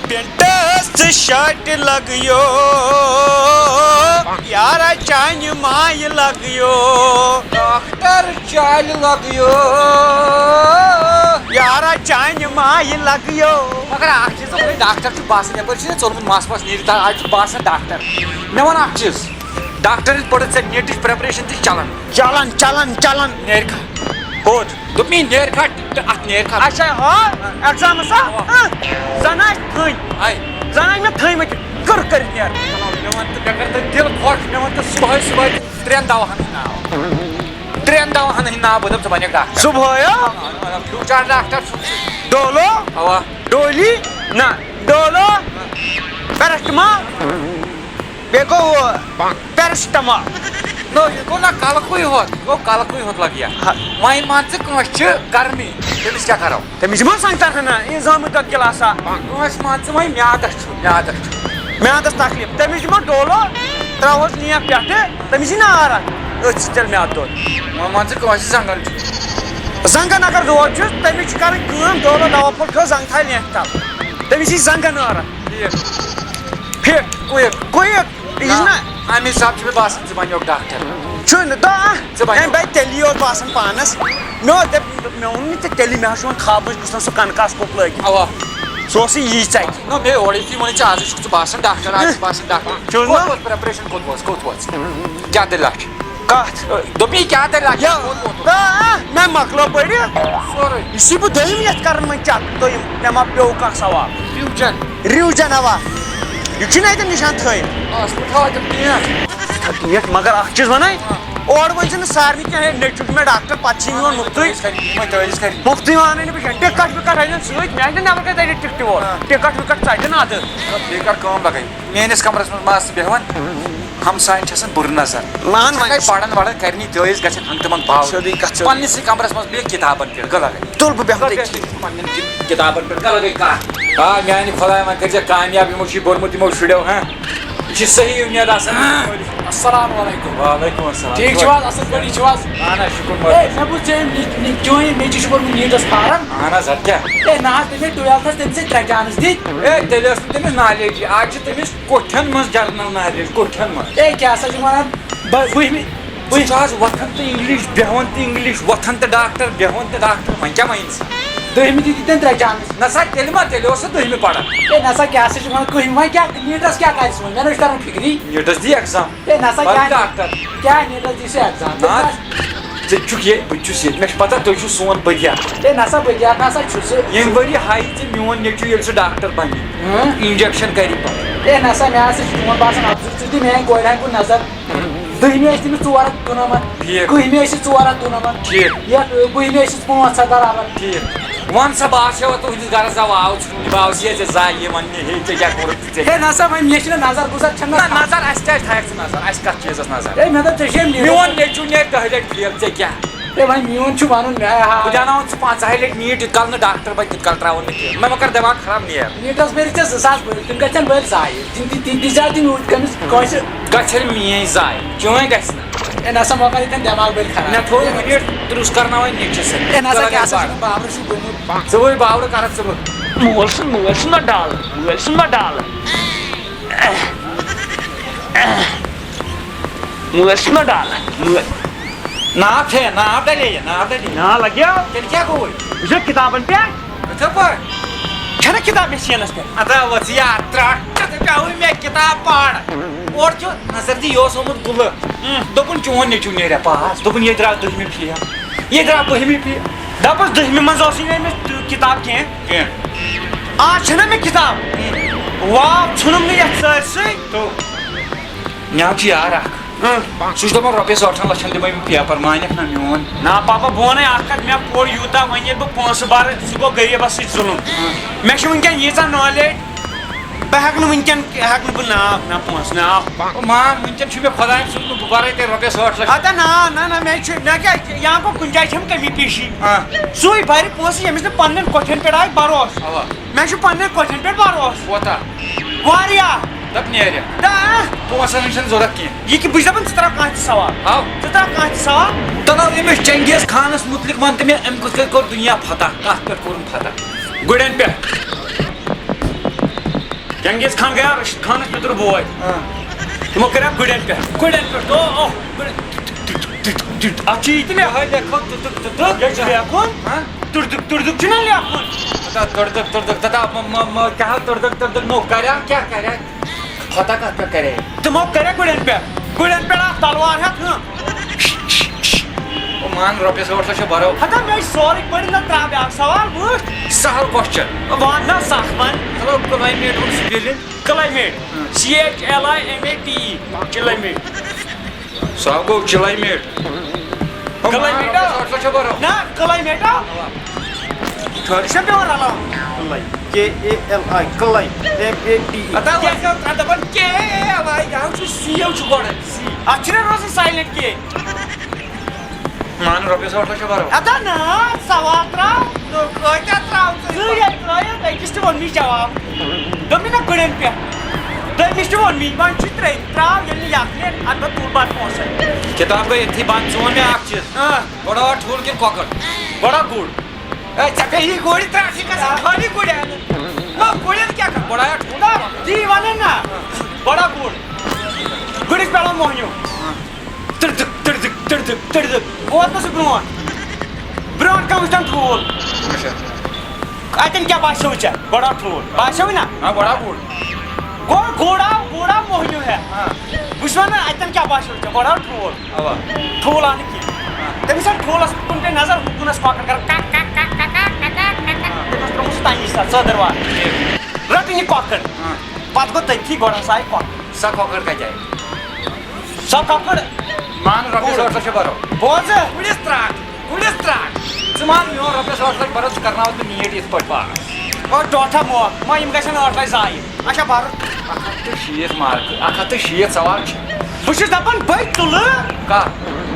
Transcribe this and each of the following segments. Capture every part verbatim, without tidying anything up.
Paints تہٕ شرٹہِ لگیو، یارا چانہِ مایہِ لگیو۔ ڈاکٹر چالہِ لگیو، یارا چانہِ مایہِ لگیو۔ مگر اکھ چیٖز، ڈاکٹر چھُ باسان، یپٲرۍ چھُ ژوٚلمُت مس وس نیٖرِتھ، آز چھُ باسان ڈاکٹر۔ مےٚ وَن اکھ چیٖز، ڈاکٹر یِتھ پٲٹھۍ ژےٚ نیٹٕچ پریپریشن تہِ چلان۔ چلان، چلان، چلان۔ نیرِ کھا؟ کوٚت؟ دوٚپمَے نیرِ کھا تہٕ اَتھ نیرِ کھا؟ اچھا، ہا، ایگزامس ہا؟ اَوا۔ ہا، زن آسہِ تھٔنۍ۔ ہاے۔ زن آسہِ مےٚ تھٔنۍ مٕتۍ۔ کٔر کٔرِتھ نیرٕ۔ مےٚ وَن تہٕ، مےٚ کَر تہٕ دِل خۄش، مےٚ وَن تہٕ صُبحٲے، صُبحٲے ترٛٮ۪ن دَواہَن ہٕنٛدۍ ناو۔ ترٛٮ۪ن دَواہَن ہٕنٛدۍ ناو بہٕ دَپہٕ ژٕ بَنَکھ ڈاکٹر۔ صُبحٲے ہا؟ فیوٗچر ڈاکٹر چھُکھ ژٕ۔ ڈولو؟ اَوا۔ ڈولی؟ نہ، ڈولو، پیرسٹمال۔ بیٚیہِ گوٚو ہُہ پیرسٹمال۔ نو، یہِ گوٚو نہ کلکُے ہوت، یہِ گوٚو کلکُے ہوت لگہِ۔ ہا۔ وۄنۍ مان ژٕ کٲنٛسہِ چھِ گرمی، تٔمِس کیٛاہ کرو؟ تٔمِس دِمو سنگتر ہنا، یہِ زامُت دۄد گِلاسا۔ کٲنٛسہِ مان ژٕ وۄنۍ میادس چھُ، میادس چھُ۔ میادس تکلیف، تٔمِس دِمو ڈولو، ترٛاوہوس لیف پٮ۪ٹھٕ، تٔمِس یی نار اتھ، أتھۍ سۭتۍ چلہِ میادٕ دود۔ وۄنۍ مان ژٕ کٲنٛسہِ زنٛگن چھُ۔ زنٛگن اگر دود چھُس، تٔمِس چھِ کرٕنۍ کٲم، ڈولو دوا پھوٚل کھیوٚو، زنٛگ تھایہِ لیف تل، تٔمِس یی زنٛگن نار اتھ۔ ٹھیٖک۔ فِٹ۔ کُیِک۔ کُیِک۔ یہِ چھُ نہ، نہ۔ اَمہِ حساب چھُ مےٚ باسان، ژٕ بنیوکھ ڈاکٹر۔ چھُ نہٕ، دَہ۔ ژٕ بنیوکھ۔ اَمہِ بَے تیٚلی یوت باسان پانَس۔ مےٚ اوس دَپ-، مےٚ ووٚن نہٕ ژےٚ تیٚلی، مےٚ حظ چھُ وۄنۍ خابَس گُستَن سُہ کَنہٕ کاس کوٚپ لٲگِتھ۔ اَوا۔ سُہ اوسُے یی ژَتہِ۔ نہ، مےٚ اورَے چھُے وَنان، ژےٚ آزٕے چھُکھ ژٕ باسان ڈاکٹر، آز چھُکھ باسان ڈاکٹر۔ چھُ نہ۔ کوٚت ووت پرٛٮ۪پریشَن، کوٚت ووت، کوٚت ووت؟ کیٛاہ دٔلیٖلہ چھِ؟ کَتھ؟ دوٚپمَے، کیٛاہ دٔلیٖلہ چھِ؟ یا، کوٚت ووت؟ آ، آ، مےٚ مۄکلٲو پٔرِتھ۔ سورُے۔ یہِ چھُے بہٕ دوٚیِم یَتھ کَران وۄنۍ چَک، دوٚیِم، مےٚ ما پیوٚو کانٛہہ ثواب؟ رِوجَن۔ رِوجَن، اَوا۔ یہِ چھُنہٕ اَتٮ۪ن نِشان تھٲیِتھ۔ آ، سُہ تھاو اَتٮ۪ن کینٛہہ۔ یَتھ مگر اَکھ چیٖز وَنَے، آ۔ اورٕ ؤنۍ زِ نہٕ سارنٕے کینٛہہ، ہے، نیٚچوٗ چھُ مےٚ ڈاکٹر، پَتہٕ چھِ میون مُفتٕے۔ تٲیٖز کَرِ، یِمَے تٲیٖز کَرِ۔ مُفتٕے وَنَے نہٕ بہٕ کینٛہہ۔ ٹِکٹ وِکٹ اَنَن سۭتۍ، مےٚ اَتہِ نٮ۪برٕ کَتہِ اَنہِ ٹِکٹہٕ وول؟ آ۔ ٹِکٹ وِکٹ ژَٹَن اَدٕ۔ بیٚیہِ کَر کٲم لَگَے۔ میٲنِس کمرس منٛز ما آسہٕ بیہوان؟ ہمساین چھِ آسان بُرٕ نظر۔ مان وۄنۍ۔ اگر پرن ورن کرنی تٲیٖز گژھن ہنٛگتہٕ منٛگ باو۔ سیوٚدُے کتھ، سیوٚدُے۔ پننِسٕے کمرس منٛز بیٚیہِ کتابن پٮ۪ٹھ گلہ گٔے۔ تُل بہٕ بیٚہمہٕ تٔتی۔ پننٮ۪ن کہِ-، کتابن پٮ۪ٹھ گلہ گٔے کتھ۔ آ، میانہِ خۄدایا، وۄنۍ کٔرۍ زِ کامیاب یِمو چھُ یہِ پوٚرمُت، یِمو شُرٮ۪و، ہاں۔ یہِ چھِ صحیح اُمید آسان۔ السلام علیکم۔ وعلیکم السلام۔ ٹھیٖک چھِو حظ؟ اصٕل پٲٹھۍ چھِو حظ؟ اہن حظ، شُکر ہے، مٲلِس۔ مےٚ بوٗز ژےٚ أمۍ نِچ-، نِچ-، چٲنۍ نیٚچوٗ چھُ پوٚرمُت نیٖٹس فارم۔ اہن حظ، اَدٕ کیٛاہ؟ ہے، نہ حظ، تٔمۍ ہے ٹُویلتھس، تٔمِس ہے ترٛےٚ چانس دِتۍ۔ ہے، تیٚلہِ ٲس نہٕ تٔمِس نالیجی، آز چھِ تٔمِس کوٹھٮ۪ن منٛز جنرل نالیج، کوٹھٮ۪ن منٛز۔ ہے، کیٛاہ سا چھِ وَنان؟ بہٕ، بہمہِ، ژٕ چھُ آز وۄتھان تہٕ انگلش، بیٚہوان تہٕ انگلش، وۄتھان تہٕ ڈاکٹر، بیٚہوان تہٕ ڈاکٹر، وۄنۍ کیٛاہ وَنہِ ژٕ؟ دٔہمہِ تہِ دِتۍ تٔمۍ ترٛےٚ چانس۔ نہ سا، تیٚلہِ ما، تیٚلہِ اوس سُہ دٔہمہِ پران۔ ہے، نہ سا، کیٛاہ سا چھِ وَنان؟ کٔہمہِ وۄنۍ کیٛاہ، نیٖٹس کیٛاہ کَرِ سُہ وۄنۍ؟ مےٚ نہ چھُ تَران فِکری۔ نیٖٹس دی ایگزام۔ ہے، نہ سا، بَن کیٛاہ، ڈاکٹر۔ کیٛاہ نیٖٹس دی سُہ ایگزام؟ نہ، ژٕ چھُکھ ییٚتہِ، بہٕ تہِ چھُس ییٚتہِ، مےٚ چھُ پَتہ تُہۍ چھِو سون بٔدیہ۔ ہے، نہ سا، بٔدیہ نہ سا چھُ سُہ۔ ییٚمہِ ؤری ہاوِ ژےٚ میون نیٚچوٗ ییٚلہِ سُہ ڈاکٹر بَنہِ، ہاں؟ انجیکشن کَرِ پَتہٕ۔ ہے، نہ سا، مےٚ ہسا چھُ چون باسان اَفضل، ژٕ دِ میٛانہِ کورِ ہَن کُن نظر۔ دٔہمہِ ٲسۍ تٔمِس ژور ہَتھ دُنَمَتھ۔ ٹھیٖک۔ کٔہمہِ ٲسِس ژور ہَتھ دُنَمَتھ۔ ٹھیٖک۔ یَتھ، ٲ، بٔہمہِ ٲسِس پانٛژھ ہَتھ برابر۔ ٹھیٖک۔ وَن سا، بہٕ آسہٕ ہا تُہٕنٛدِس گَرَس، آ، آو ژٕ، بہٕ آسہٕ یہِ ژےٚ زاے یہِ وَننہِ، ہے، ژےٚ کیٛاہ کوٚرُتھ؟ ژےٚ ہے نسا، وۄنۍ مےٚ چھِنہٕ نظر گُزر، چھَم نہ، نہ نظر۔ نظر، اَسہِ کیٛازِ تھایَکھ ژٕ نظر؟ اَسہِ کَتھ چیٖزَس نظر؟ ہے، مےٚ دوٚپ، ژےٚ چھے نیٖٹَس میون نیٚچوٗ نیرِ دَہہِ لَٹہِ فیل، ژےٚ کیٛاہ؟ ہے، وۄنۍ میون چھُ وَنُن، مےٚ ہا۔ بہٕ دیٛاوناوَن ژٕ پنٛژاہہِ لَٹہِ نیٖٹ، یوٗت کال نہٕ ڈاکٹر بَنہِ، تیوٗت کال ترٛاوَن نہٕ کینٛہہ۔ مےٚ مہ کَر دٮ۪ماغ خراب، نیر۔ نیٖٹَس بٔرِتھ ژےٚ زٕ ساس بٔلۍ، تِم گژھن بٔلۍ ضایع۔ تِم تہِ، تِم تہِ زیادٕ تِم یوٗت کٔمِس کٲنٛسہِ۔ گژھن میٛٲنۍ ضایع، چٲنۍ گژھِ نہٕ۔ ہے نسا، مۄکل ییٚتٮ۪ن دٮ۪ماغ بٔلۍ خراب۔ مےٚ تھوٚو نیٖٹ ترٛوٚس کرناوٕنۍ نیٚچوِس سۭتۍ۔ ہے نسا، کیٛاہ سا چھُکھ بابرٕ چھُکھ گوٚمُت؟ ژٕ وٕچھ بابرٕ کرکھ ژٕ وٕچھ۔ مول سُنٛد، مٲلۍ سُنٛد ما ڈالہٕ، مٲلۍ سُنٛد ما ڈالہٕ۔ مٲلۍ سُنٛد ما ڈالہٕ، مٲلۍ۔ ناو چھے، ناو ڈلے یہِ، ناو ڈلے۔ ناو لگیو؟ تیٚلہِ کیٛاہ گوٚوُے؟ یہِ چھُ کِتابن پٮ۪ٹھ۔ یِتھے پٲٹھۍ؟ چھَنہ کِتاب مےٚ سینَس پٮ۪ٹھ؟ اَدا ؤژھ یاد ترٛٹھ، ژےٚ پیٛاوٕے مےٚ کِتاب پَر۔ اورٕ چھُ نظر دِ، یہِ اوس آمُت گُلہٕ۔ اۭں۔ دوٚپُن، "چون نیٚچوٗ نیرِ پاس۔" دوٚپُن، "یہِ درٛاو دٔہمہِ فیل، یہِ درٛاو بٔہمہِ فیل۔" دَپُس، دٔہمہِ منٛز اوسُے نہٕ أمِس تیوٗت کِتاب کینٛہہ۔ کینٛہہ۔ آز چھَنہ مےٚ کِتاب؟ اۭں۔ واو ژھُنُم نہٕ یَتھ سٲرسٕے۔ تو۔ مےٚ چھُ یار اکھ۔ اۭں۔ سُہ چھُ دَپان، "رۄپیَس ٲٹھَن لَچھَن دِمَے بہٕ پیپر، مانَکھ نہ میون؟" نہ پاپا، بہٕ وَنَے اَکھ کَتھ، مےٚ پوٚر یوٗتاہ، وۄنۍ ییٚلہِ بہٕ پونٛسہٕ بَرٕ، سُہ گوٚو غریٖبَس سۭتۍ ظُلُم۔ اۭں۔ مےٚ چھِ وٕنکٮ۪ن ییٖژاہ نالیج، بہٕ ہٮ۪کہٕ نہٕ وٕنکٮ۪ن، ہٮ۪کہٕ نہٕ بہٕ ناو، نہ پونٛسہٕ، نہ آو۔ او مان، وٕنکٮ۪ن چھُ مےٚ خۄدایَن سوٗزمُت، بہٕ بَرَے تۄہہِ رۄپیَس ٲٹھ لَچھ۔ اَدٕ نہ، نہ، نہ، مےٚ چھُ، مےٚ کیٛاہ، یا گوٚو کُنہِ جایہِ چھَم کٔمی پیٖشی۔ اۭں۔ سُے بَرِ پونٛسہٕ، ییٚمِس نہٕ پنٛنٮ۪ن کۄٹھٮ۪ن پٮ۪ٹھ آے بَروسہٕ۔ اَوا۔ مےٚ چھُ پننٮ۪ن کۄٹھٮ۪ن پٮ۪ٹھ بھروسہٕ۔ کوتاہ؟ واریاہ۔ دَپ نیرِ۔ دَ-، پونٛسَن ہٕنٛز چھَنہٕ ضوٚرَتھ کینٛہہ۔ یہِ کہِ بہٕ چھُس دَپان، ژٕ ترٛاو کانٛہہ تہِ سوال۔ ہاو۔ ژٕ ترٛاو کانٛہہ تہِ سوال۔ تَلہٕ أمِس چنگیز خانَس مُتعلِق وَن تہٕ مےٚ، أمۍ کِتھ کٔنۍ کوٚر دُنیا فتح؟ کَتھ پٮ۪ٹھ کوٚرُن فتح؟ گُرٮ۪ن پٮ۪ٹھ۔ چنگیز خان گیا رشید خانس پِتُر بوے۔ ہاں۔ تِمو کریٛاو گُرٮ۪ن پٮ۪ٹھ، گُرٮ۪ن پٮ۪ٹھ، او، او، گُرٮ۪ن۔ اتھ چھُ یہِ تہِ لیکھُن۔ یِہوٚے لیکھو تُتُک تُتُک۔ یہِ چھُ لیکھُن۔ ہاں؟ تُردُک، تُردُک چھُنہ لیکھُن۔ ہتا تُردُک، تُردُک، تتا م-، م-، م-، کیٛاہ تُردُک، تُردُک، نو کریٛاو، کیٛاہ کریٛاو؟ ہتا کتھ پٮ۪ٹھ کرے؟ تِمو کریٛاو گُرٮ۪ن پٮ۪ٹھ۔ گُرٮ۪ن پٮ۪ٹھ اکھ تلوار ہٮ۪تھ، ہاں۔ او مان، رۄپیَس ٲٹھ لَچھ چھِ بَرو۔ ہتا مےٚ چھُ سورُے پٔرِتھ، نہ ترٛاو بیٛاکھ سوال، وٕچھ۔ سہل question۔ وَن نہ سَکھ وَن۔ چلو، climate ہُنٛد spelling۔ Climate۔ ہاں۔ C H L I M A T E۔ Climate۔ سُہ ہا گوٚو climate۔ او مان، climate۔ رۄپیَس ٲٹھ لَچھ چھِ بَرو۔ نہ، climate۔ اَوا۔ ٹھٔہر، یہِ چھُنہ پٮ۪وان رَلاوُن؟ Climate۔ K A L I، climate، M A T E۔ ہتا وۄنۍ کیٛاہ دَپان K A L I، یہِ حظ چھُ C، یہِ چھُ گۄڈٕ C۔ اَتھ چھُنہ روزان silent K۔ مان، رۄپیَس ٲٹھ لَچھ چھِ بَرو۔ اَدا نہ، سوال ترٛاو۔ نو، کۭتیٛاہ ترٛاو ژٕ؟ ژٕ ییٚلہِ ترٛٲیِتھ، أکِس تہِ ووٚن مےٚ جواب۔ دوٚپ مےٚ نہ گُرٮ۪ن پٮ۪ٹھ۔ دوٚیمِس تہِ ووٚن مےٚ، وۄنۍ چھُ ترٛٲیِتھ، ترٛاو ییٚلہِ نہٕ یَکھ نیرِ، اَدٕ بہٕ تُل پَتہٕ پونٛسَے۔ کِتاب گٔے أتھی بنٛد، ژٕ وَن مےٚ اَکھ چیٖز۔ آ۔ گۄڈٕ آو ٹھوٗل کِنہٕ کۄکَر؟ گۄڈٕ آو گُر۔ اے، ژےٚ پیٚیہِ گُرۍ ترٛٹھ، یہِ گژھان خٲلی گُرٮ۪ن۔ نہ، گُرٮ۪ن کیٛاہ کَرٕ؟ گۄڈٕ آو ٹھوٗل۔ نہ، تی وَنان نہ۔ گۄڈٕ آو گُر۔ گُرِس پٮ۪ٹھ آو موٚہنیوٗ۔ تِڑدِک، تِڑدِک، تِڑدِک، تِڑدِک۔ ووت نہ سُہ برونٛٹھ۔ برونٛٹھ کَم وٕچھتَن ٹھوٗل۔ اچھا۔ اَتٮ۪ن کیٛاہ باسیوٚو ژےٚ؟ گۄڈٕ آو ٹھوٗل۔ باسیوٚوُے نہ؟ نہ، گۄڈٕ آو گُر۔ گۄڈٕ گُر آو، گُر آو موٚہنیوٗ ہٮ۪تھ۔ ہاں۔ بہٕ چھُس وَنان، اَتٮ۪ن کیٛاہ باسیوٚو ژےٚ؟ گۄڈٕ آو ٹھوٗل۔ اَوا۔ ٹھوٗل آو نہٕ کِہیٖنۍ۔ ہاں۔ تٔمِس آو ٹھوٗلَس کُن پیٚیہِ نظر، ہُہ کُن ٲس کۄکَر کَران کَک، کَک، کَک۔ تٔمۍ اوس ترٛوومُت سُہ تَمی ساتہٕ ژٲدٕر وار۔ ٹھیٖک۔ رٔٹٕنۍ یہِ کۄکَر۔ ہاں۔ پَتہٕ گوٚو تٔتھی، گۄڈٕ ہسا آیہِ کۄکَر۔ سۄ کۄکَر کَتہِ آیہِ؟ سۄ کۄکَر۔ مان، رۄپیَس ٲٹھ لَچھ چھِ بَرو۔ بوزٕ؟ گُرِس ترٛٹھ، گُرِس ترٛٹھ۔ ژٕ مان میون رۄپیَس ٲٹھ لَچھ بَرو، ژٕ کَرناوَتھ بہٕ نیٖٹ یِتھ پٲٹھۍ پاس۔ او ٹوٹھا موکھ، ما یِم گژھن ٲٹھ لَچھ ضایع۔ اچھا، بَرٕ۔ اَکھ ہَتھ تہٕ شیٖتھ مارکہٕ، اَکھ ہَتھ تہٕ شیٖتھ سوال چھِ۔ بہٕ چھُس دَپان، بٔے تُلہٕ۔ کَر؟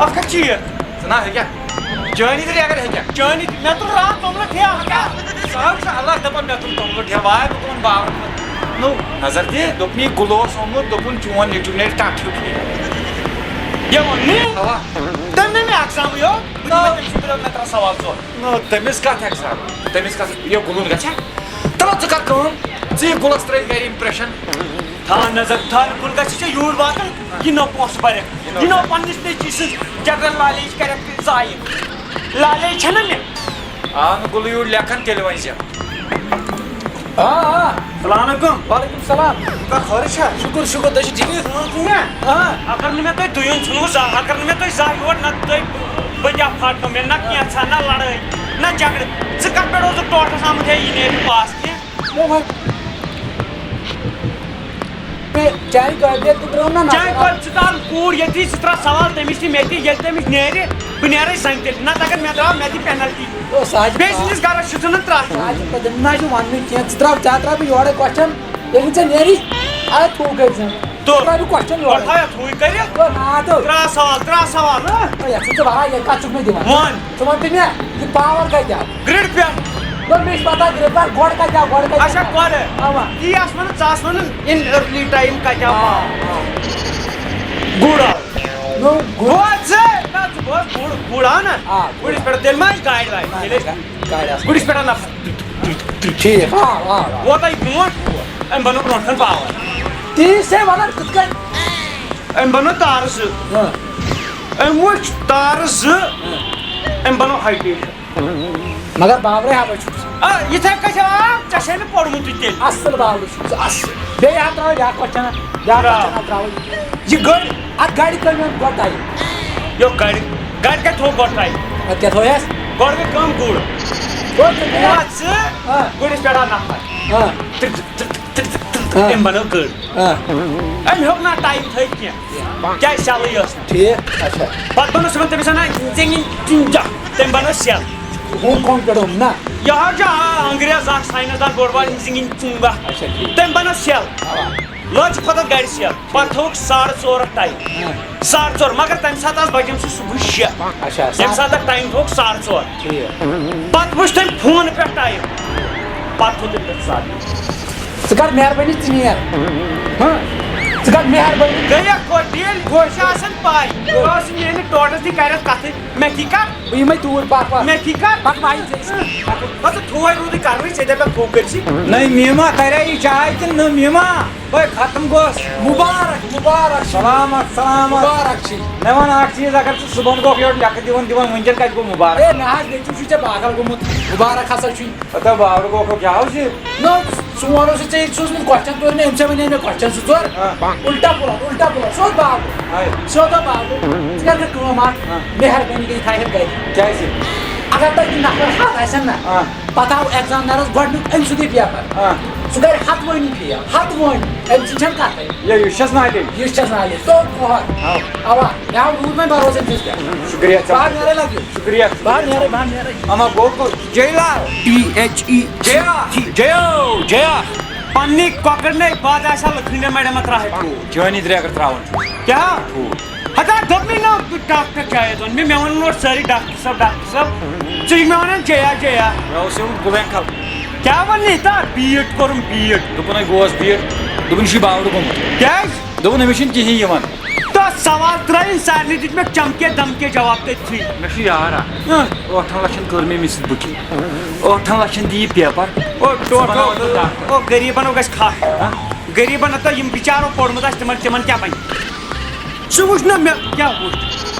اَکھ ہَتھ شیٖتھ۔ ژٕ نا ہیٚکیٛاہ؟ چٲنی تہِ اگر ہیٚکیٛاہ؟ چٲنی تہِ، مےٚ تُل راتھ توٚملہٕ ٹھیلہٕ۔ کیٛاہ؟ ژٕ حظ چھُکھ الگ دَپان، مےٚ تُل توٚملہٕ ٹھیلہٕ۔ واے بہٕ تِمَن باورَن منٛز۔ نو، نظر دِ، دوٚپُن، یہِ گُلہٕ اوس آمُت، دوٚپُن، چون نیٚچوٗ نیرِ ٹَٹھیُک ہیٚے۔ یہِ ووٚن مےٚ؟ اَوا۔ تٔمۍ نہٕ مےٚ اٮ۪کزامٕے یوت۔ بہٕ دِمہٕ تٔمۍ سٕنٛدِ برونٛہہ مےٚ ترٛاو سوال ژور۔ نو، تٔمِس کَتھ اٮ۪کزام؟ تٔمِس کَتھ؟ یہِ گُلُن گژھِ ہا؟ تَلہٕ ژٕ کَر کٲم، ژٕ یہِ گُلَس ترٛٲوِتھ گَرِ impression۔ تھاو نظر، تھاو کُن گژھِ ژےٚ یوٗرۍ واتُن، یہِ نو پونٛسہٕ بَرٮ۪کھ۔ یہِ نو پنٛنِس نیٚچوِس سٕنٛز general knowledge کَرٮ۪کھ ژٕ ضایع۔ Knowledge چھَنہ مےٚ؟ آو نہٕ گُلہٕ یوٗرۍ لیکھان، تیٚلہِ وۄنۍ زِ۔ آ، آ۔ السلام علیکم۔ وعلیکم السلام۔ کانٛہہ خٲرٕے چھا؟ شُکُر، شُکُر، تُہۍ چھِو ٹھیٖک؟ اۭں، ٹھیٖک۔ آ۔ اگر نہٕ مےٚ تۄہہِ دُیُن ژھُنوٕ زانٛہہ، اگر نہٕ مےٚ تۄہہِ زانٛہہ یور، نہ تۄہہِ بہٕ کیٛاہ پھاٹنو مےٚ، نہ کینٛژھا، نہ لڑٲے، نہ جھگڑٕ۔ ژٕ کَتھ پٮ۪ٹھ اوسُکھ ٹوٹھَس آمُت ہے، یہِ نیرِ نہٕ پاس کینٛہہ؟ نہ وۄنۍ۔ پے-، چانہِ قٲبلیت تہِ ترٲو نہ نظر۔ چانہِ قٲبلیت، ژٕ ترٛاو کوٗر ییٚتی، ژٕ ترٛاو سوال تٔمِس تہِ مےٚ تہِ، ییٚلہِ تٔمِس نیرِ، بہٕ نیرے زَنہِ تیٚلہِ۔ نہ تہٕ اگر مےٚ درٛاو، مےٚ دِ penalty۔ او، سُہ حظ چھُ بیٚیہِ سٕنٛدِس گَرَس چھُ ژٕ نہٕ ترٛٹھ۔ سُہ حظ چھُ پَتہٕ نہ چھُ وَننُے کینٛہہ، ژٕ ترٛاو، ژٕ ترٛاو بہٕ یورَے question، ییٚلہِ نہٕ ژےٚ نیری، اَدٕ تھوٚو کٔرۍ زِ۔ تو۔ ترٛاو بہٕ question یورَے۔ گۄڈٕ تھاو یَتھ ہُے کٔرِتھ۔ او، نا، تو۔ ترٛاو سوال، ترٛاو سوال، ہہ؟ او، یَتھ چھُ ژٕ وَنان، یہِ کَتھ چھُکھ مےٚ دِوان؟ وَن۔ ژٕ وَن تہٕ مےٚ، یہِ power کَتہِ آو؟ Grid پٮ۪ٹھ۔ نہ، مےٚ چھِ پَتہ grid پٮ۪ٹھ، گۄڈٕ کَتہِ آو، گۄڈٕ کَتہِ آو؟ اچھا، گۄڈٕ۔ اَوا۔ تی آسہٕ وَنان، ژٕ آسہٕ وَنان in early time کَتہِ آو آ، power؟ آ۔ گُر آو۔ نو، گُر۔ بوز ژٕ، نہ، ژٕ بوز، گُر، گُر آو نہ؟ آ، گُر۔ گُرِس پٮ۪ٹھ تیٚلہِ ما آسہِ گاڑِ واڑِ؟ نہ، تیٚلہِ نہ، گاڑِ آسہٕ۔ گُرِس پٮ۪ٹھ آو نفر۔ ٹھیٖک۔ آ، آ، آ۔ ووت یہِ برونٛٹھ، أمۍ بَنوو برونٛٹھ کَنہِ power۔ تی چھِ وَنان، کِتھ کٔنۍ؟ أمۍ بَنوو تارٕ زٕ۔ ہاں۔ أمۍ وٕچھ تارٕ زٕ، ہاں۔ أمۍ بَنوو high tension۔ مگر باورے ہبے چھُکھ ژٕ۔ آ، یِتھَے کٔنۍ چھِ، آ، ژےٚ چھے نہٕ پوٚرمُتٕے تیٚلہِ۔ اَصٕل باورٕ چھُکھ ژٕ، اَصٕل۔ بیٚیہِ ہا ترٛاوَے بیٛاکھ question، بیٛاکھ ترٛاو۔ Question ہا ترٛاوَے۔ یہِ گٔر، اَتھ گَرِ کٔمۍ اوٚن گۄڈٕ time؟ یو گَرِ، گَرِ کَتہِ تھوٚو گۄڈٕ time؟ اَدٕ کیٛاہ تھوٚو یَس؟ گۄڈٕ گٔے کٲم گُر۔ گۄڈٕ ژٕ گٔیَکھ۔ وَتھ ژٕ، ہاں۔ گُرِس پٮ۪ٹھ آو نفر۔ ہاں۔ تِر، تِر، تِر، تِر، تِر، تِر، ہاں۔ أمۍ بَنٲو گٔر۔ ہاں۔ أمۍ ہیوٚک نہٕ time تھٲوِتھ کینٛہہ۔ کیٛازِ سیلٕے ٲس نہٕ۔ ٹھیٖک، اچھا۔ پتہٕ بنوو صُبحن تٔمِس ونان، "زِنگِنۍ چُنٛگا"، تٔمۍ بنٲو سیل۔ ہُم کۄنٛگ پٮ۪ٹھ اوٚن نا؟ یہِ حظ چھُ، آ، انگریز اکھ ساینس دان بوٚڑ بار، زِنگِنۍ چُنٛگا۔ اچھا، ٹھیٖک۔ تٔمۍ بنٲو سیل۔ آ۔ لٲج کھۄتہٕ گرِ سیل۔ پتہٕ تھوٚوُکھ ساڑٕ ژور ٹایم۔ ہاں۔ ساڑٕ ژور، مگر تمہِ ساتہٕ آسہٕ بجیمژٕ صبحٕچ شےٚ۔ اچھا، ییٚمہِ ساڑٕ ساتہٕ تایم تھوٚوُکھ ساڑٕ ژور۔ ٹھیٖک۔ پتہٕ وٕچھ تٔمۍ فونہٕ پٮ۪ٹھ ٹایم۔ پتہٕ تھوٚو تٔمۍ تتھ ساڑٕ۔ ژٕ کر مہربٲنی، ژٕ نیر۔ ہاں۔ گٔے مہربٲنی۔ گٔیَکھ کوٚت ڈیٖل؟ کوٚت؟ چھِ آسان پَے۔ بہٕ اوسُس میٛٲنِس ٹوٹھَس تہِ کَرٮ۪تھ کَتھٕے۔ مےٚ تھی کَر؟ بہٕ یِمَے توٗرۍ پَکھ وَکھ۔ مےٚ تھی کَر؟ پَکھ وَنہِ ژےٚ۔ پَتہٕ تھووَے روٗدُے کَرُن، ژےٚ دَپَکھ کھوٗپرۍ چھِ۔ نٔے میٖما کَریا یہِ چاے کِنہٕ نہٕ میٖما؟ بٔے ختم گوس۔ مُبارک، مُبارک چھِ۔ سلامت، سلامت۔ مُبارک چھِ۔ مےٚ وَن اَکھ چیٖز، اگر ژٕ صُبحن گوٚکھ یورٕ لیٚکھٕ دِوان دِوان، وٕنۍکٮ۪ن کَتہِ گوٚو مُبارک؟ ہے، نہ حظ، نیٚچوٗ چھُے ژےٚ پاگل گوٚمُت۔ مُبارک ہسا چھُے۔ ہتا باورٕ گوٚو کھو کیٛاہ اوس یہِ؟ نہ، سون اوس ژےٚ ییٚتہِ سوٗزمُت question، توٚر مےٚ أمۍ سا وَنے مےٚ question زٕ ژور۔ آ۔ اُلٹا پُلٹا، اُلٹا پُلٹا، سیوٚد باورٕ۔ آے۔ سیوٚد باورٕ۔ ژٕ کر کٲم اکھ، آ۔ مہربٲنی کٔرِتھ تھاوِ ہا گرِ۔ کیٛازِ؟ اگر تۄہہِ یہِ نفر حظ آسن نہ، آ۔ پتہٕ آو examinerس گۄڈٕنیُک أمۍ سُنٛدُے paper۔ آ۔ سُہ کرِ ہتوٲنی fail، ہتوٲنی۔ أمۍ سٕنٛز چھنہٕ کتھٕے۔ یہِ، یہِ چھس ناٹے۔ یہِ چھس ناٹے۔ تو کھوہر۔ آ۔ اوا، مےٚ آو روٗد وۄنۍ بھروسہٕ أمۍ سٕنٛز پٮ۪ٹھ۔ شُکریہ ژےٚ۔ بہٕ ہا نیرے لگیو۔ شُکریہ۔ بہٕ ہا نیرے، بہٕ ہا نیرے۔ اما گوٚو گوٚو۔ جیلا۔ T H E. جیا۔ جیو۔ جیا۔ پننی کۄکر نے بعد آسا لکھنڈے میڈم تراہے ٹھوٗل۔ چٲنی درٛے اگر تراوان چھُ۔ کیٛاہ؟ ٹھوٗل۔ ہتا دوٚپ مےٚ نا بہٕ ڈاکٹر جاوید وَن مےٚ، مےٚ وَنن اورٕ سٲری ڈاکٹر صٲب، ڈاکٹر صٲب۔ ژٕ چھُکھ مےٚ وَنان جیا، جیا۔ مےٚ اوس یِوان گُلین کھل۔ کیٛاہ وَن نہٕ تا؟ بیٖٹ کوٚرُم بیٖٹ۔ دوٚپُن ہے گوس بیٖٹ۔ دوٚپُن یہِ چھُے باورٕ گوٚمُت۔ کیٛازِ؟ دوٚپُن أمِس چھُنہٕ کِہیٖنۍ یِوان۔ تہٕ سوال ترٛٲیِن سارنٕے، دِتۍ مےٚ چمکے دمکے جواب تٔتھی۔ مےٚ چھُ یار اکھ۔ اۭں۔ ٲٹھن لچھن کٔر مےٚ أمِس سۭتۍ booking۔ ٲٹھن لچھن دِ یہِ paper۔ او ژٕ ٹوٹھو، بناو ژٕ ڈاکٹر۔ او غریٖبن او گژھِ کھاہ۔ ہہ؟ غریٖبن ہتا یِم بِچارو پوٚرمُت آسہِ تِمن، تِمن کیٛاہ بنہِ؟ ژٕ وٕچھ نہ مےٚ کیٛاہ وٕچھ۔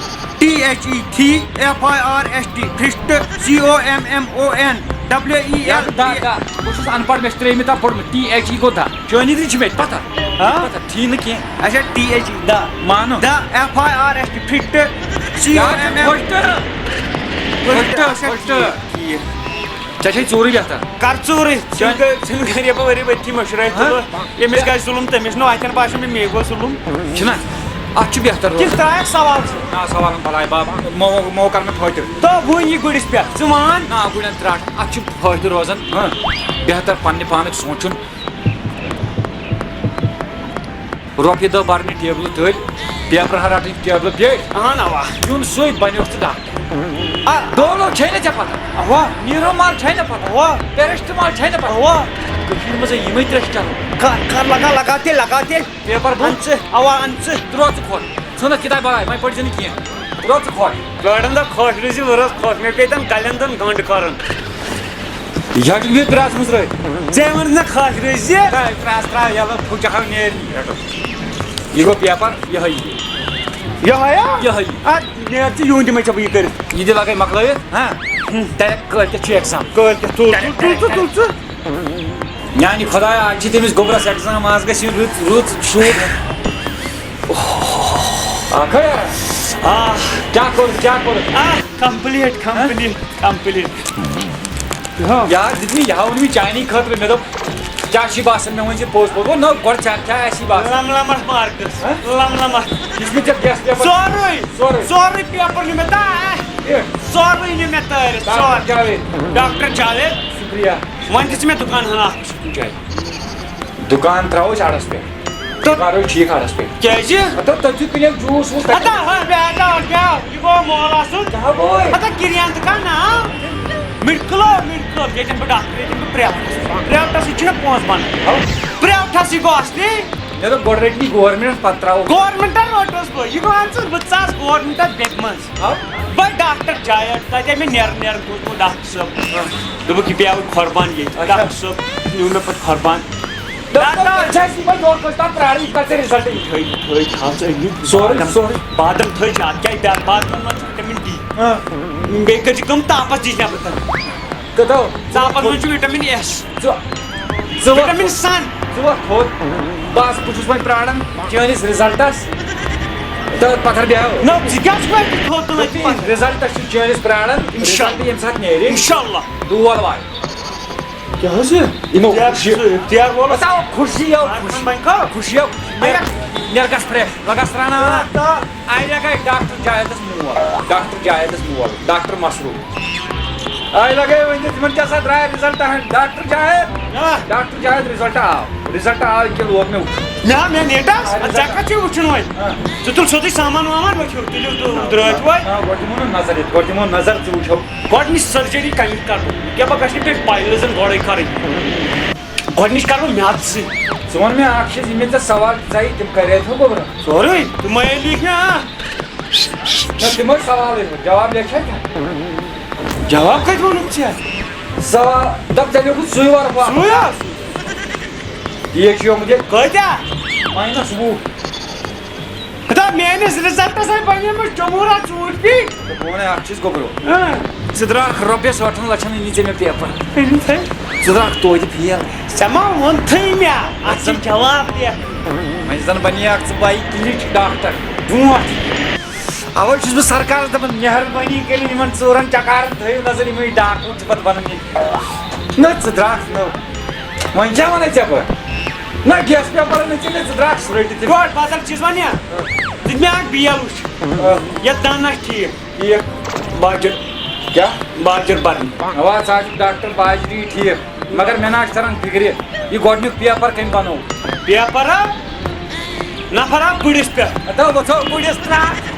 T H E three، F I R S T first، C O M M O N، W E L دا، دا۔ بہٕ چھُس ان پڑھ، مےٚ چھِ ترٛیٚیمہِ تام پوٚرمُت، T H E گوٚو دا۔ چٲنی تہِ چھِ مےٚ تہِ پتہ۔ ہا؟ پتہ، تھی نہٕ کینٛہہ۔ اچھا، T H E، دا۔ مانو۔ دا، F I R S T first، C O M M۔ First۔ First، اچھا، first۔ ٹھیٖک، ٹھیٖک۔ ژےٚ چھے ژوٗرٕے بہتر۔ کر ژوٗرٕے؟ ژےٚ ژےٚ، ژےٚ کریے بہٕ ؤری ؤتھی مٔشرٲیِتھ ہا؟ تُلہٕ۔ ییٚمِس گژھِ ظُلُم، تٔمِس نہٕ اَتٮ۪ن باسیو مےٚ، مے گوٚو ظُلُم۔ چھُنہ؟ اَتھ چھُ بہتر روزان۔ کِنہٕ ترٛایَکھ سوال ژٕ؟ نہ، سوال نہٕ بَلاے باب، مو، مو کَر مےٚ فٲیدٕ۔ تو وۄنۍ یہِ گُرِس پٮ۪ٹھ، ژٕ وَن۔ نہ، گُرٮ۪ن ترٛٹھ، اَتھ چھُ فٲیدٕ روزان۔ ہاں۔ بہتر پنٛنہِ پانُک سونٛچُن۔ رۄپیہِ دَہ بَرنہِ ٹیبلہٕ تٔلۍ، پیپرٕ ہَن رَٹٕنۍ ٹیبلہٕ بیٚٹھۍ۔ اَہَن اَوا۔ یُن سُے بَنیوکھ ژٕ ڈاکٹر۔ آ۔ ڈولو چھے نہ ژےٚ پتہ؟ اوا۔ نیٖرو مال چھے نہ پتہ؟ اوا۔ پیرسٹمال چھے نہ پتہ؟ اوا۔ کٔشیٖرِ منٛز ہے یِمے ترٛےٚ چھِ چلان۔ کر، کر، لگا، لگا تیل، لگا تیل۔ پیپر بوٚک۔ اَن ژٕ، اوا، اَن ژٕ۔ ترٛوو ژٕ کھۄر۔ ژھٕنُکھ کِتابہِ بلاے، وۄنۍ پٔرۍ زِ نہٕ کینٛہہ۔ ترٛوو ژٕ کھۄر۔ گاڑن دۄہ خۄش روٗزِ، ؤرٕس خۄش، مےٚ پیٚتن کَلٮ۪ن دۄن گنٛڈ کَرُن۔ یہِ چھُ مےٚ پرٛٮ۪س منٛز ترٛٲوِتھ۔ ژےٚ ووٚنُتھ نہ خۄش روٗزِ۔ ترٛاو، پرٛٮ۪س ترٛاو یَلہٕ، پھُچ ہاو نیرِ۔ یہِ گوٚو پیپر، یِہوٚے یہِ۔ یِہوٚے ہا؟ یِہوٚے۔ اَدٕ نیر ژٕ یُہُنٛد تِمَے ژےٚ بہٕ یہِ کٔرِتھ۔ یہِ تہِ لگے مۄکلٲوِتھ، ہاں؟ ڈایریکٹ کٲلۍ کٮ۪تھ چھُ ایٚگزام۔ کٲلۍ کٮ۪تھ تُل، تُل، تُل، تُل، تُل۔ میٛانہِ خۄدایا، آز چھِ تٔمِس گوٚبرَس ایٚگزام، آز گژھِ یہِ رٕژ، رٕژ شوٗب۔ آ، کھڑا۔ آ۔ کیٛاہ کوٚر، کیٛاہ کوٚر؟ آ، complete، complete، complete۔ یار، دیُت مےٚ، یہِ ہاو نہٕ مےٚ چانی خٲطرٕ۔ مےٚ دوٚپ، کیٛاہ چھُے باسان؟ مےٚ ؤنۍ زِ پوٚز پوٚز۔ گوٚو، نہ، گۄڈٕ ژےٚ کیٛاہ آسی باسان؟ لم لمس مارکس۔ ہہ؟ لم لمس۔ یُس مےٚ ژےٚ گیس پیپر۔ سورُے۔ سورُے۔ سورُے پیپر نیوٗ مےٚ تہٕ، اے۔ سورُے نیوٗ مےٚ تٲرِتھ، ڈاکٹر سورُے۔ جاوید۔ ڈاکٹر جاوید۔ شُکریہ۔ وۄنۍ دِ ژٕ مےٚ دُکان ہنا اکھ۔ کُنہِ جایہِ۔ دُکان ترٛاوو أسۍ اَڈَس پٮ۪ٹھ۔ تہٕ دُکان روزِ ٹھیٖک اَڈَس پٮ۪ٹھ۔ کیٛازِ؟ ہَتہٕ تۄہہِ چھُو کٕنِتھ جوٗس ووٗس تَتہِ۔ ہَتہٕ ہا، بیٛاکھ آو، کیٛاہ آو؟ یہِ گوٚو مول آسُن۔ کیٛاہ گوٚو؟ ہَتہٕ کِریان دُکان نا۔ مِڈ کٕلب، مِڈ کٕلب، ییٚتٮ۪ن بہٕ ڈاکٹر، ییٚتٮ۪ن بہٕ پرٛیویٹَس، پرٛیویٹَس سۭتۍ چھِنہ پونٛسہٕ بَنان۔ ہَو۔ پرٛیویٹَسٕے گوٚو اَصلی۔ مےٚ دوٚپ گۄڈٕ رَٹہِ یہِ گورمٮ۪نٛٹ، پَتہٕ ترٛاوو۔ گورمٮ۪نٛٹَن روٚٹُس بہٕ، یہِ گوٚو اَن ژٕ، بہٕ ژاس گورمٮ۪نٛٹَس بیٚکہِ منٛز۔ ہَو۔ بہٕ ڈاکٹر جاوید، تَتہِ آے مےٚ نیران نیران کوٚرمُت ڈاکٹر صٲب۔ دوٚپُکھ، یہِ پیٚیاو قۄربان ییٚتہِ۔ اچھا۔ ڈاکٹر صٲب نیوٗ مےٚ پتہٕ قۄربان۔ ڈاکٹر، ڈاکٹر، ژےٚ چھِ یِمے دۄہ کٔژ تام پرٛارٕے، یہِ کر ژےٚ رِزلٹ یی؟ تھٲے، تھٲے، تھاو ژٕ أنِتھ۔ سورُے، بادام، سورُے۔ بادام تھٲے زیادٕ، کیٛازِ بادامن منٛز چھُ وِٹامِن ڈی۔ ہاں۔ بیٚیہِ کٔرۍ زِ کٲم، تاپس دِس نٮ۪بر کُن۔ کٔدو؟ ژاپن منٛز چھُ وِٹامِن ایس۔ ژٕ، ژٕ وَتھ۔ وِٹامِن سن۔ ژٕ وَتھ تھوٚد۔ بس، بہٕ چھُس وۄنۍ پرٛاران چٲنِس رِزلٹس۔ تہٕ پتھر بیٚہو۔ نہ، ژٕ کیٛاہ چھُکھ وۄنۍ تھوٚد تُلان تہٕ پتھر؟ رِزلٹ چھُ چٲنِس پرٛاران۔ انشاءاللہ۔ رِزلٹ ییٚمہِ ساتہٕ نیرِ۔ انشاءاللہ۔ دود واتہِ۔ کیٛاہ حظ چھُ؟ یِمو اختیار، خوشی۔ اختیار وولُس۔ بس آو خوشی آو، خوشی۔ وۄنۍ کر؟ خوشی آو۔ نیر، نیر گژھ فریش۔ لگس رنان۔ آے لگے ڈاکٹر جاویدس مول۔ ڈاکٹر جاویدس مول۔ ڈاکٹر مسرور۔ آے لگے وۄنۍ تِمن کیٛاہ سا درٛاے رِزلٹ ہن؟ ڈاکٹر جاوید۔ آ۔ ڈاکٹر جاوید رِزلٹ آو۔ رِزلٹ آو یہِ کیٛاہ لوگ مےٚ وُچھُن۔ نہ، مےٚ نیٹس، آ، ژےٚ رِزلٹ۔ کَتھ چھُے وُچھُن وۄنۍ؟ آ۔ ژٕ تُل سیوٚدُے سامان وامان، ؤتھِو، تُلِو تہٕ درٛٲتۍ وۄنۍ۔ آ، گۄڈٕ دِمو نہ نظر ییٚتہِ، گۄڈٕ دِمو نظر، ژٕ وٕچھو۔ گۄڈٕنِچ سٔرجٔری کَمہِ کَرو؟ یہِ کیٛاہ پَتہٕ گژھِ نہٕ پیٚیہِ پایلٕزَن گۄڈَے کَرٕنۍ؟ گۄڈٕنِچ کرو مےٚ ژٕ۔ ژٕ وَن مےٚ اکھ چیٖز، یِم مےٚ ژےٚ سوال دِژاے، تِم کَرے تھو گوٚبرا؟ سورُے؟ تِم ہے لیکھ مےٚ اَتھ۔ نہ، تِمے سوالٕے، جواب لیکھے ژےٚ؟ جواب کَتہِ ووٚنُتھ ژےٚ؟ سوال، دَپ ژےٚ لیوٚکھُتھ سُے ورُق واپس۔ سُے ہا؟ ٹھیٖک چھُ، یومُت ییٚلہِ۔ کۭتیٛاہ؟ ماینس وُہ۔ ہتا میٲنِس رِزلٹس آیہِ بنیمٕژ جمہوٗرا ژوٗنٛٹھۍ پیٖٹۍ۔ بہٕ وَنے اکھ چیٖز گوٚبرو۔ اۭں۔ ژٕ درٛاکھ رۄپیَس ٲٹھن لَچھَن أنی ژےٚ مےٚ پیپر۔ أنِتھ ہے۔ ژٕ درٛاکھ توتہِ فیل۔ ژےٚ ما ووٚنتھٕے مےٚ؟ اَتھ چھِ جواب تہِ۔ وۄنۍ زَن بَنے اکھ ژٕ بَے کِلِچ ڈاکٹر۔ برونٛٹھ۔ اَوَے چھُس بہٕ سرکارَس دَپان، مہربٲنی کٔرِتھ یِمَن ژوٗرَن چکارَن تھٲیِو نظر، یِمَے ڈاکوٗ چھِ پَتہٕ بَنان ییٚتہِ۔ نہ، ژٕ درٛاکھ نہٕ۔ وۄنۍ کیٛاہ وَنَے ژےٚ بہٕ؟ نہ، گیس پیپر نہٕ ژےٚ مےٚ، ژٕ درٛاکھ سُہ رٔٹِتھ تہِ۔ گۄڈٕ بدل چیٖز وَن یا۔ دیُت مےٚ اکھ بیل وٕچھ۔ آ۔ یَتھ دَنٛد آسہِ ٹھیٖک۔ ٹھیٖک۔ باجِر۔ کیٛاہ؟ باجِر بَرٕنۍ۔ اَوا، ژٕ آسکھ ڈاکٹر باجری ٹھیٖک، مگر مےٚ نہ آسہِ تَران فِکرِ، یہِ گۄڈٕنیُک پیپر کٔمۍ بَنوو؟ پیپر ہا؟ نفر ہا بٕڈِس پٮ۪ٹھ۔ ہتا وۄتھو بٕڈِس ترٛٹھ۔